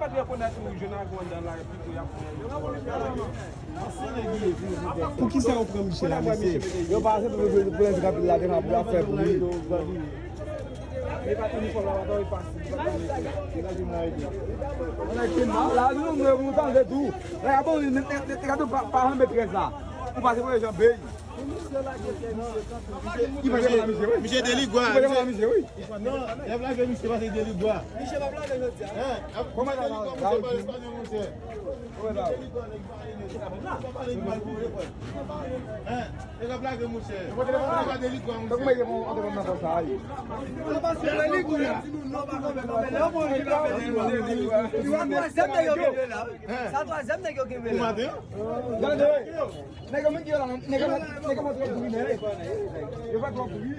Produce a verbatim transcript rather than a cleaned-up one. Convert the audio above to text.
pa te rekonèt ou, jwenn avè w anndan la, epi pou y ap fè. Poukisa yo pran Michel la, mesye? Yo pa aksepte pou, pou, pou lèzek anpil la, devan pou y ap fè bri. Li pa te ni fòm la, pa te pase. La, nou, nou, nou tande tou. La, bon, nèg la tou pa, pa janm trèz la. Ou pase pou jan bèy. Misye deligwa. Misye deligwa. Non, y ap lage misye pase deligwa. Misye p ap lage jodi a. Kòman deligwa, misye pale espanyòl, monchè? Misye deligwa, nèg pale nèg. Sa pale mal pou vre, frè. Hein? Nèg ap lage, monchè. Nèg a deligwa, monchè. Sa twazyèm nèg yo kenbe la. Hein? Sa twazyèm nèg yo kenbe la. Pou maten an? Gade. Nèg yo menm ki yo la, nèg yo, nèg yo pa twò bri, men. Yo pa twò bri.